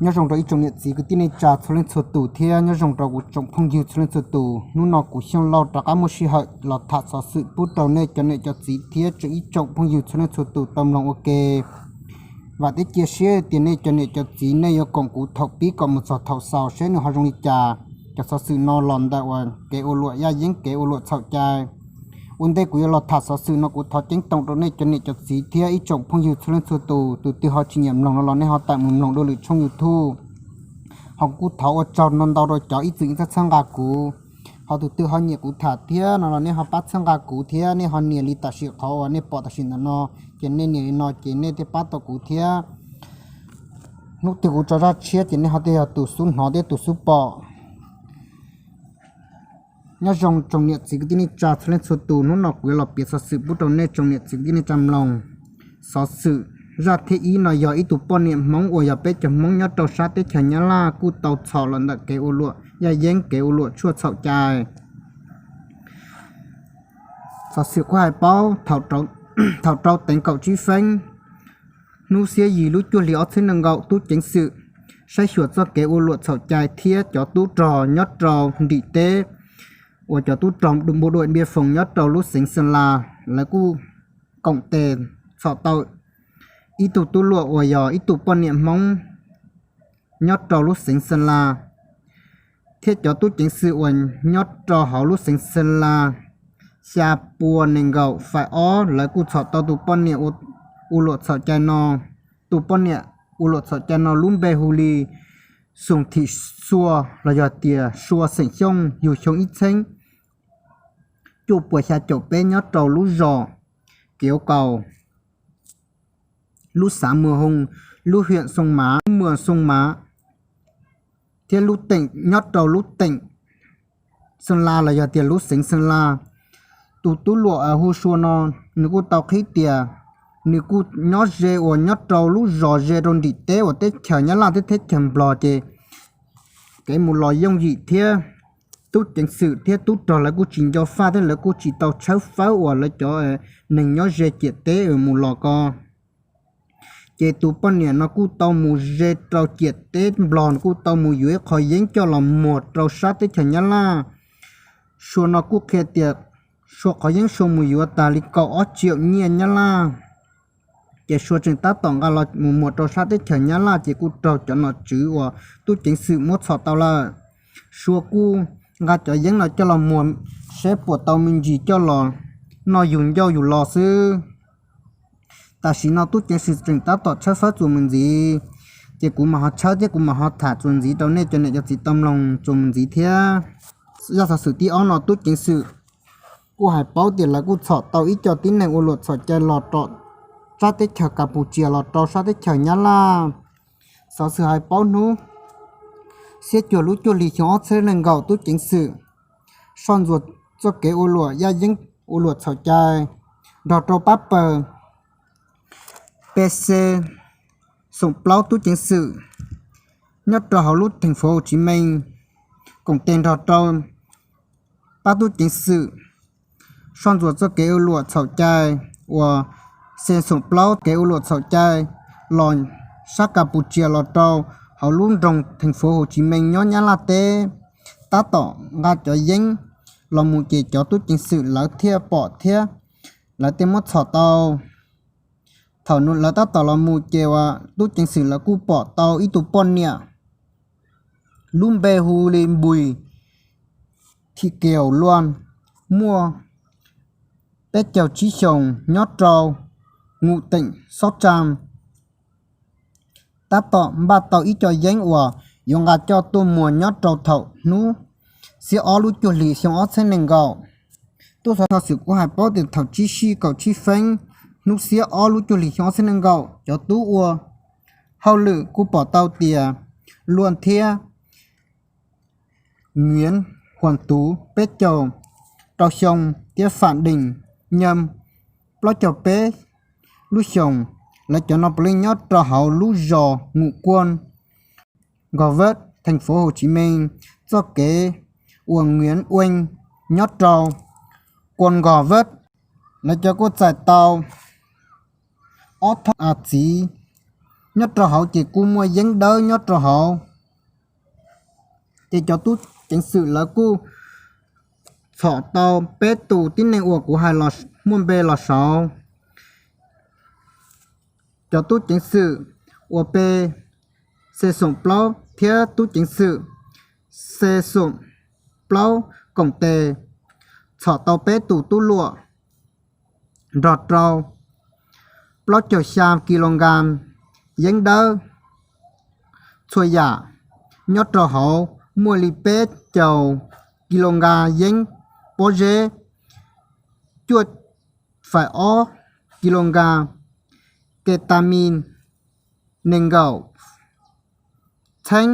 Nyob zoo rau ib tsoom niam txiv kwv tij neej tsa txhua leej txhua tus thiab nyob zoo rau kuv tsoom phooj ywg txhua leej txhua tus. Hnub no kuv Xyooj Lauj rov qab muaj sij hawm los tham xov xwm pub rau nej cov niam cov txiv thiab tseem ib tsoom phooj ywg txhua leej txhua tus tau mloog ua ke. Vam thiab cia siab tias nej cov niam cov txiv nej yuav koom kuv thaum pib kom mus txog thaum xaus seb nws ho zoo li cas. Cov xov xwm no los ntawm uas kev ua luam yaj yeeb, kev ua luam txhaum cai. Ua ntej kuv yuav los tham xov xwm no kuv thov ceeb toom rau nej cov niam cov txiv thiab ib tsoom phooj ywg txhua leej txhua tus, tus twg ho tsis nyiam mloog no los nej ho tawm mus mloog dua lwm tshooj YouTube. Ho kuj thov ua tsaug ntau ntau rau cov ib txwm yeej txhawb nqa kuv. Ho tus twg ho nyiam kuv tham thiab no los nej ho pab txhawb nqa kuv thiab nej ho nias li tam sim qhov uas nej pom tam sim ntawm no, ces nej nias li no ces nej thiaj pab tau kuv thiab. Hnub twg kuv tso zaj tshiab ces nej ho thiaj yog tus xub hnov thiab tus xub pom. Nyob zoo tsoom niam txiv kwv tij neej tsa txhua leej txhua tus, hnub no kuv yuav los piav xov xwm pub rau nej tsoom niam txiv kwv tij neej tsa mloog. Xov xwm zaj thib ib no yog ib tug poj niam Hmoob uas yog peb cov Hmoob nyob rau sab teb chaws Nyab Laj kuj tau txhom los ntawm kev ua luam yaj yeeb, kev ua luam tshuaj txhaum cai. Xov xwm kuj hais paub thaum rau teev kaum tsib feeb hnub xiab yim lub cuaj hli ob txhiab nees nkaum, tub ceev xwm saib xyuas txoj kev ua luam txhaum cai thiab cov tub rog nyob rau nrim teb uas cov tub rog npua dua npia foos nyob rau lub xeev Xeeb Las, lawv kuj koom tes txhom tau ib tug tub luam uas yog ib tug poj niam Hmoob nyob rau lub xeev Xeeb Las thiab cov tub ceev xwm uas nyob rau hauv lub xeev Xeeb Las xya pua nees nkaum faim ob, lawv kuj txhom tau tus poj niam ua luam txhaum cai no. Tus poj niam ua luam txhaum cai no lub npe hu li Xoo Thim Sua los yog tias Sua xeem Xyooj, yug xyoo ib txheeb cuaj puas xya caum peb, nyob rau lub zos Kev Kaus, lub xav Muas Hoos, lub hiam Xoo Mav, lub muas Xoo Mav, thiab lub teem nyob rau lub teem Xeeb Las los yog tias lub xeev Xeeb Las. Tus tub luam hu Sua no, nws kuj tau qhib tias nws kuj nyob ze uas nyob rau lub zos ze rau nrim teb uas teb chaws Nyab Laj thiab teb chaws Nplog ces kev mus los yooj yim thiab tub ceev xwm thiab tub rog lawv kuj tsis nco faj thiab lawv kuj tsis tau tshawb fawb uas lawv cov neeg nyob ze ciam teb mus los ko. Ces tus poj niam no kuj tau mus ze rau ciam teb Nplog, kuj tau mus yuav ib qho yeeb coj los muag rau sab teb chaws Nyab Laj. Sua no kuj qhia tias Sua qhov yeeb Sua mus yuav tag li kaum ob tsiaum nyiaj Nyab Laj. Ces Sua tseem tab tom nqa los mus muag rau sab teb chaws Nyab Laj ces kuj raug cov nom tswv uas tub ceev xwm muab txhom tau lawm. Sua kuj nqa cov yeeb no coj los muag seb puas tau me ntsis coj los noj yug ncauj yug lo xwb. Tam sim no tub ceev xwm tseem tab tom tshawb fawb txuas mus ntxiv, ces kuv mam ho tshawb thiab kuv mam ho tham txuas ntxiv rau nej cov niam cov txiv tau mloog txuas mus ntxiv thiab. Zaj xov xwm thib ob no tub ceev xwm kuj hais paub tias lawv kuj txhom tau ib co tib neeg ua luam txhaum cai los rau sab teb chaws Kas Pus Tsias los rau sab teb chaws Nyab Laj. Xov xwm hais paub hnub xiab cuaj lub cuaj hli xyoo ob txhiab nees nkaum tub ceev xwm soj ntsuam txoj kev ua luam yaj yeeb ua luam txhaum cai nrog rau pab pawg P C xoom plaub tub ceev xwm nyob rau hauv lub theem fuv Hauv Tsiv Mees koom tes nrog rau pab tub ceev xwm soj ntsuam txoj kev ua luam txhaum cai uas C xoom plaub kev ua luam txhaum cai los sab Kas Pus Tsias los rau hauv lub nroog theem fuv Hauv Tsiv Mees nyob Nyab Laj teb, tab tom nqa cov yeeb los mus ces cov tub ceev xwm lawv thiaj pom thiab lawv thiaj muab txhom tau. Thaum lawv tab tom los mus ces uas tub ceev xwm lawv kuj pom tau ib tug poj niam lub npe hu li Npus Thim Kiaus Luaj, muaj peb caug tsib xyoos, nyob rau Nkum teem Xob Tsaa, tab tom npaj tau ib co yeeb uas yuav nqa coj tuaj muag nyob rau thaum hnub xiab ob lub cuaj hlis xyoo ob txhiab nees nkaum. Tub xov xwm kuj hais paub tias thaum tsib sij kaum tsib feeb hnub xiab ob lub cuaj hlis xyoo ob txhiab nees nkaum, cov tub ua hauj lwm kuj pom tau tias Luaj thiab Nyiav Huam Tuv peb caug rau xyoo thiab Fam Deem Nyam plaub caug peb lub xyoos, lawv cov no puav leej nyob rau hauv lub zos Nkum Kuaj, Nkos Vab, theem fuv Hauv Tsiv Mees. Txoj kev uas Nyiav Ueej nyob rau Kuaj Nkos Vab, lawv cov kuj txais tau ob thaj av txiv nyob rau hauv ces kuj muaj yeeb dawb nyob rau hauv. Ces cov tub ceev xwm lawv kuj txhom tau peb tus tib neeg uas kuv hais muaj npe los saud. Cov tub ceev xwm uas pe xe xoom plaub thiab tub ceev xwm xe xoom plaub koom tes txhom tau peb tus tub luam nrog rau plaub caug xya ki loo nkas yeeb dawb txhua yam. Nyob rau hauv muaj li peb caug ki loo nkas yeeb pob zeb, cuaj faim ob ki loo nkas ketamine, nees nkaum txheeb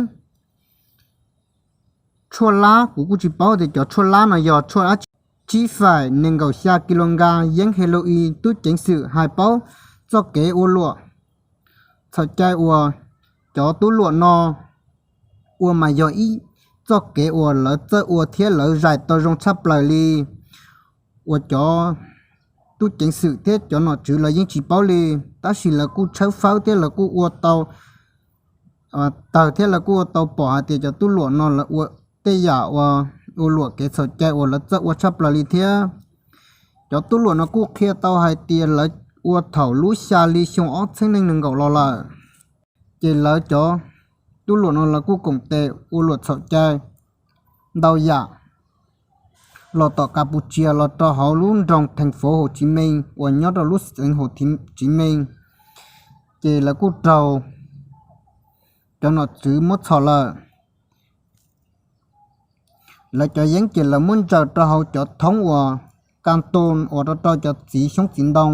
tshuaj lab, kuv kuj tsis paub tias cov tshuaj lab no yog tshuaj dab tsi, tsib faim nees nkaum xya ki loo nkas yeeb heroin. Tub ceev xwm hais paub txoj kev ua luam txhaum cai uas cov tub luam no ua mas yog ib txoj kev uas lawv txawj ua thiab lawv zais tau zoo tshaj plaws li, uas cov tub ceev xwm thiab cov nom tswv lawv yeej tsis paub li. Tab sis lawv kuj tshawb fawb thiab lawv kuj ua tau tawg thiab lawv kuj ua tau pom hais tias cov tub luam no lawv ua tej yam uas ua luam kev txhaum cai uas lawv txawj ua tshaj plaws li thiab. Cov tub luam no kuj qhia tau hais tias lawv ua thaum lub xya hli xyoo ob txhiab nees nkaum los lawm. Ces lawv cov tub luam no lawv kuj koom tes ua luam txhaum cai ntau yam los tom Kapucia los rau hauv lub nroog theej fauv Haus Tsiv Meej uas nyob rau lub xeev Haus Tsiv Meej. Ces lawv kuj raug cov nom tswv muab txhom lawm. Lawv cov yeeb ces lawv muab ntsaws rau hauv cov thoob uas ka nto uas rau rau cov txiv xyoob txiv ntoo.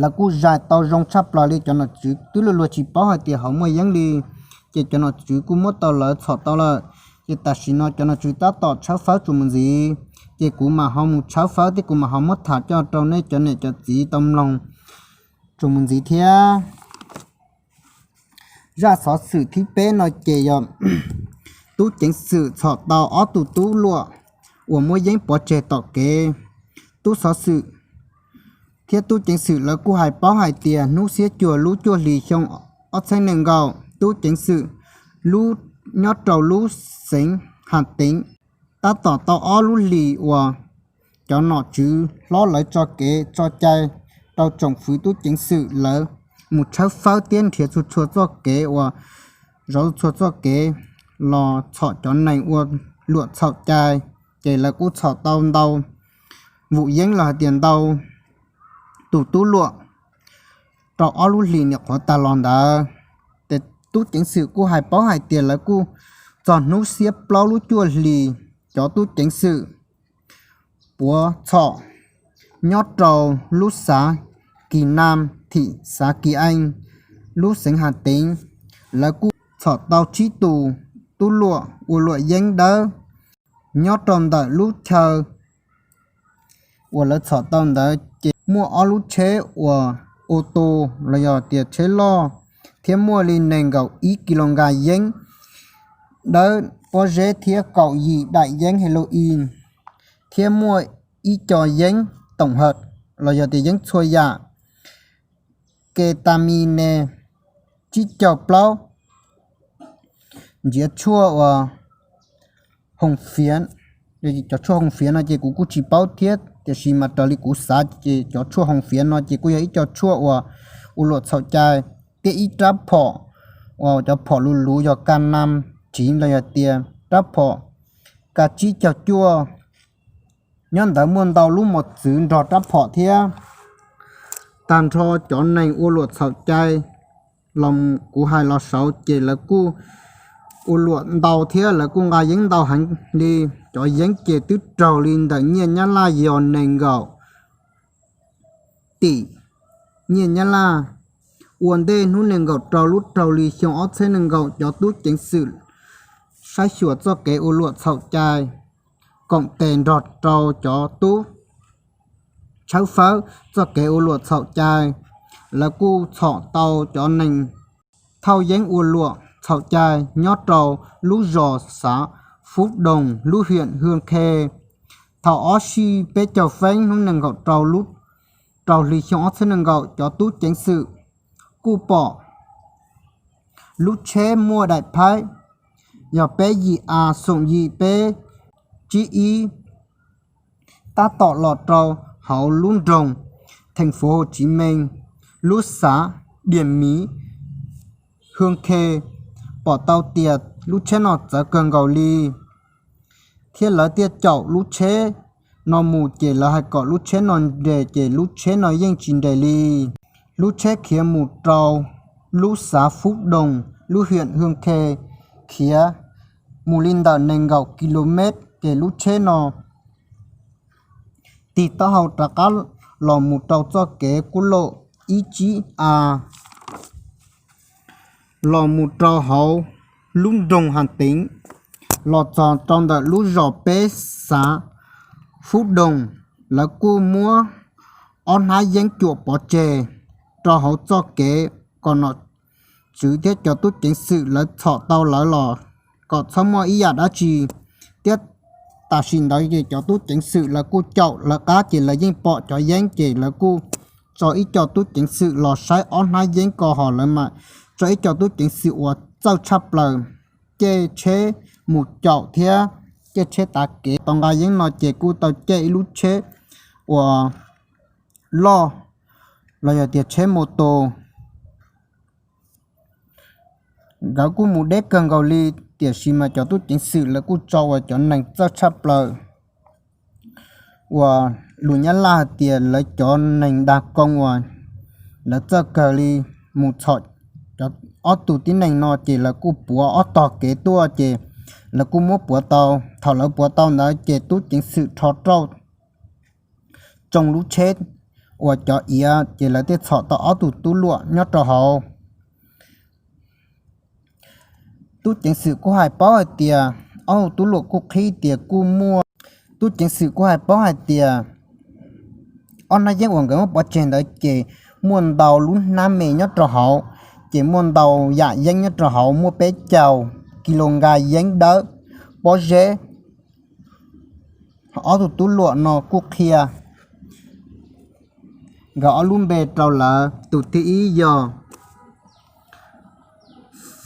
Lawv kuj zais tau zoo tshaj plaws li, cov nom tswv twb luag luag tsis paub hais tias hauv muaj yeeb li. Ces cov nom tswv kuj muab tau lawv txhom tau lawm. Ces tam sim no cov nom tswv tab tom tshawb fawb tsuas mus ntxiv, ces kuv mam ho mus tshawb fawb thiab kuv mam ho muab tham coj rau nej cov niam cov txiv tau mloog tsuas mus ntxiv thiab. Zaj xov xwm thib peb no ces yog tub ceev xwm txhom tau ob tug tub luam uas muab yeeb pov tseg tom kev. Tub xov xwm thiab tub ceev xwm lawv kuj hais paub hais tias hnub xiab cuag lub cuaj hlis xyoo ob txhiab nees nkaum, tub ceev xwm lub nyob rau lub xeev Has Teev tab tom tau ob lub hlis uas cov nom tswv hlob lawv tso kev tso cai rau tsoom fwv tub ceev xwm lawv mus tshawb fawb thiab nrhiav txhua txhua txoj kev uas zov txhua txoj kev los txhom cov neeg ua luam txhaum cai. Ces lawv kuj txhom tau ntau vum yeeb los hais tias ntau tus tub luam rau ob lub hlis nyuam qhuav tag los ntawd. Ces tub ceev xwm kuj hais paub hais tias lawv kuj txog hnub xiab plaub lub cuaj hlis, cov tub ceev xwm puav txhom nyob rau lub xav Kis Nam thim xav Kis Eej, lub xeev Has Teev, lawv kuj txhom tau tsib tus tub luam ua luam yeeb dawb nyob rau ntawm lub chaw uas lawv txhom tau ntawd. Ces muaj ob lub tsheb uas u tu los yog tias tsheb loj, thiab muaj li nees nkaum ib kis lus nkas yeeb dawb pob zeb thiab kaum yim daim yeeb heroin, thiab muaj ib co yeeb toom hawm los yog tias yeeb txhua yam, ketamine tsib caug plaub, ntsiav tshuaj uas hoos fiav. Cov tshuaj hoos fiav no ces kuv kuj tsis paub thiab, tiam sis mas raws li kuv xav ces cov tshuaj hoos fiav no ces kuj yog ib co tshuaj uas ua luam txhaum cai, thiab ib rab phom uas cov phom luv luv yog ka nam tsiv los yog tias rab phom ka tsib caug cuaj. Nyob ntawd muaj ntau lub mos txwv nrog rab phom thiab. Tag nrho cov neeg ua luam txhaum cai los kuv hais los saud ces lawv kuj ua luam ntau thiab lawv kuj nqa yeeb ntau heev li. Cov yeeb ces twb raug li ntawm nyiaj Nyab Laj yog nees nkaum tim nyiaj Nyab Laj. Ua ntej hnub nees nkaum rau lub rau hli xyoo ob txhiab nees nkaum, cov tub ceev xwm saib xyuas txoj kev ua luam txhaum cai koom tes nrog rau cov tub tshawb fawb txoj kev ua luam txhaum cai, lawv kuj txhom tau cov neeg thauj yeeb ua luam txhaum cai nyob rau lub zos xav Fub Doos, lub hiam Hwj Khe. Thaum ob sij peb caug feeb hnub nees nkaum rau lub rau hli xyoo ob txhiab nees nkaum, cov tub ceev xwm kuj pom lub tsheb muaj daim phaib yog peb yim A xoom yim peb tsib ib tab tom los rau hauv lub nroog Theej Fauv Tsiv Meej, lub xav Diam Miv Hwj Khe, pom tau tias lub tsheb no txawv kawg nkaus li, thiab lawv thiaj caum lub tsheb no mus ces lawv hais kom lub tsheb no nres ces lub tsheb no yeej tsis nres li. Lub tsheb khiav mus rau lub xav Fub Doog, lub hiam Hwj Khe, khiav mus li ntawm nees nkaum ki lus mev ces lub tsheb no tig taub hau rov qab los mus rau txoj kev kuj lom ib tsib A los mus rau hauv lub nroog Has Teev, los txog rau ntawm lub zos peb xav Fub Doog, lawv kuj muab ob hnab yeeb cuam pov tseg rau hauv txoj kev kom nom tswv thiab cov tub ceev xwm lawv txhom tau lawv los kom txhob muaj ib yam dab tsi. Thiab tam sim ntawd ces cov tub ceev xwm lawv kuj caum lawv qab ces lawv yeej pom cov yeeb ces lawv kuj tso ib co tub ceev xwm los saib ob hnab yeeb ko ho lawv mam tso ib co tub ceev xwm uas txawj tshaj plaws caij tsheb mus caum thiab caij tsheb tav kev tau nqa yeeb no ces kuj tau caij ib lub tsheb uas loj los yog tias tsheb mus tus nkawd kuj mus deb kawg nkaus li, tiam sis mas cov tub ceev xwm lawv kuj tso uas cov neeg txawj tshaj plaws uas lus Nyab Laj hais tias lawv cov neeg dag koo uas lawv txawj kawg li mus txhom cov ob tug tib neeg no ces lawv kuj puav ob tog kev tuaj ces lawv kuj muab puav tau. Thaum lawv puav tau ntawd ces tub ceev xwm rho rauj tsoo lub tsheb uas cov iav ces lawv thiaj txhom tau ob tug tub luam nyob rau hauv. Tub ceev xwm kuj hais paub hais tias, ob tug tub luam kuj qhib tias kuj muaj, tub ceev xwm kuj hais paub hais tias ob hnab yeeb uas nkawd muab pov tseg ntawd ces muaj ntau lub hnab me nyob rau hauv, ces muaj ntau yam yeeb nyob rau hauv, muaj peb caug kis lus nkas yeeb dawb pob zeb. Ob tug tub luam no kuj qhia nkawd ob lub npe rau lawv. Tus thib ib yog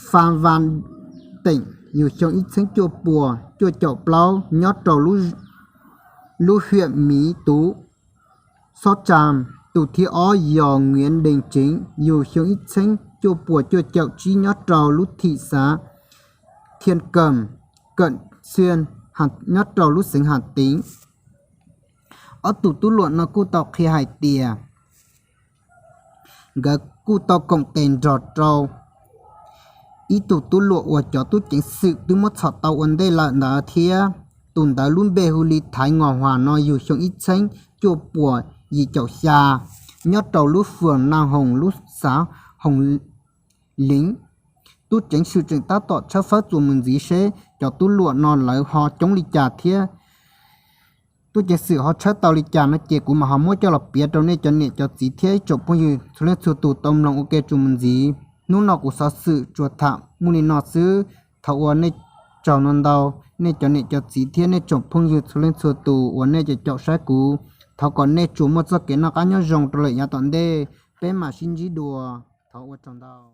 Fab Vaj Teem, yug xyoo ib txheeb cuaj puas cuaj caum plaub, nyob rau lub hiam Miv Tuv, Xob Tsa. Tus thib ob yog Nyiav Dees Tseev, yug xyoo ib txheeb cuaj puas cuaj caum tsib, nyob rau lub thim xav Thiaj Kawm, Kawm Xiaj, nyob rau lub xeev Has Teev. Ob tug tub luam no kuj tau qhia hais tias nkawd kuj tau koom tes nrog rau ib tug tub luam uas cov tub ceev xwm twb muab txhom tau ua ntej lawm ntawd thiab. Tus ntawd lub npe hu li Thaiv Ngos Huas no, yug xyoo ib txheeb cuaj puas yim caum xya, nyob rau lub fwm Naj Hoos, lub xav Hoos Liv. Tub ceev xwm tseem tab tom tshawb fawb txuas mus ntxiv seb cov tub luam no lawv ho coob li cas thiab tub ceev xwm ho tshawb tau li cas no ces kuv mam ho muab coj los piav rau nej cov niam cov txiv thiab ib tsoom phooj ywg txhua leej txhua tus tau mloog ua ke txuas mus ntxiv. Hnub no kuv xov xwm tsuas tham muaj li no xwb. Thov ua nej tsaug no ntau, nej cov niam cov txiv thiab nej tsoom phooj ywg txhua leej txhua tus uas nej caum saib kuv. Thov kom nej tsuas muaj txoj kev noj qab nyob zoo rau lawm yav tom ntej. Peb mam sib ntsib dua. Thov ua tsaug ntau.